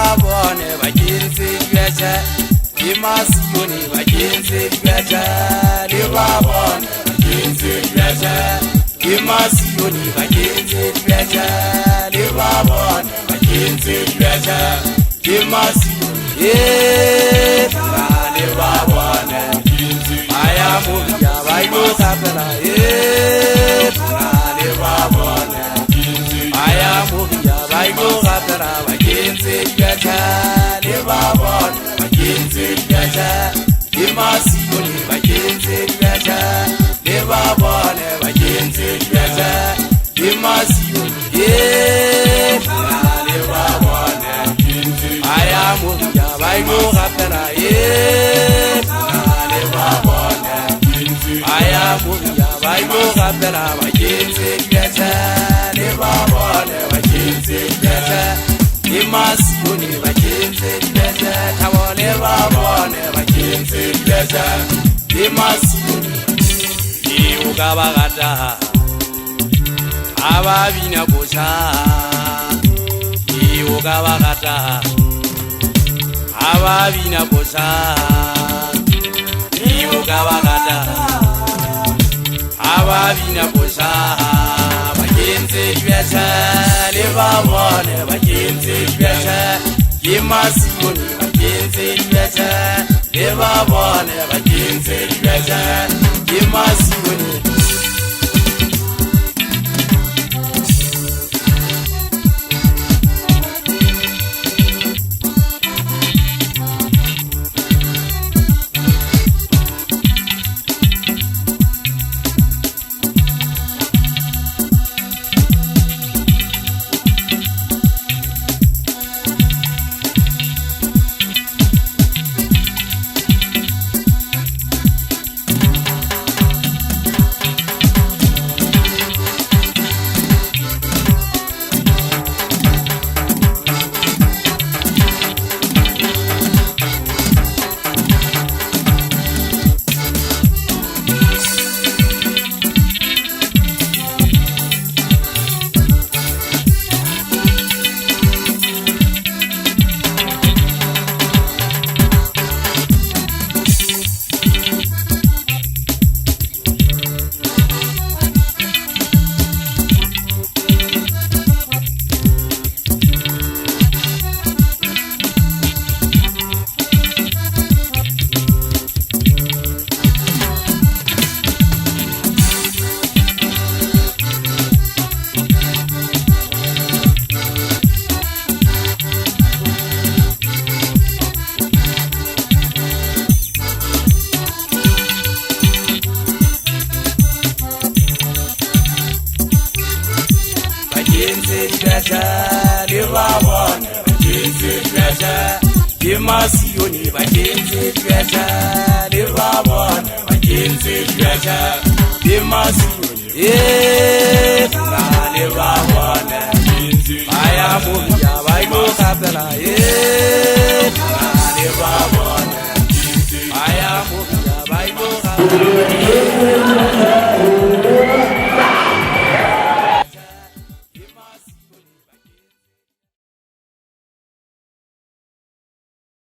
ba bone ba kentse dibethe ke masione ba kentse dibethe le ba bone ba kentse dibethe ke masione ba kentse dibethe le ba bone ba kentse dibethe ke masione le ba bone ba ya moria ba yo gapela le ba bone ba ya moria ba yo gapela ba kentse dibethe le ba bone ba kentse dibethe ke masione ba kentse dibethe le ba bone ba kentse dibethe ke masione le ba bone ba ya moria ba yo gapela le ba bone ba ya moria ba yo gapela ba kentse dibethe le ba bone ba kentse dibethe ke masione ba kentse dibethe thabo le ba bone ba kentse dibethe ke masione o ka ba rata ha ba bina koša o ka ba rata ha ba bina koša o ka ba rata ha ba bina koša ba kentse dibethe le ba bone ba kentse dibethe ke masione ba kentse dibethe le ba bone ba kentse dibethe ke masione. Le ba bone ba kentse dibethe ke masione ba kentse dibethe le ba bone ba kentse dibethe ke masione le ba bone ba ya moria ba yo gapela le ba bone ba ya moria ba yo gapela.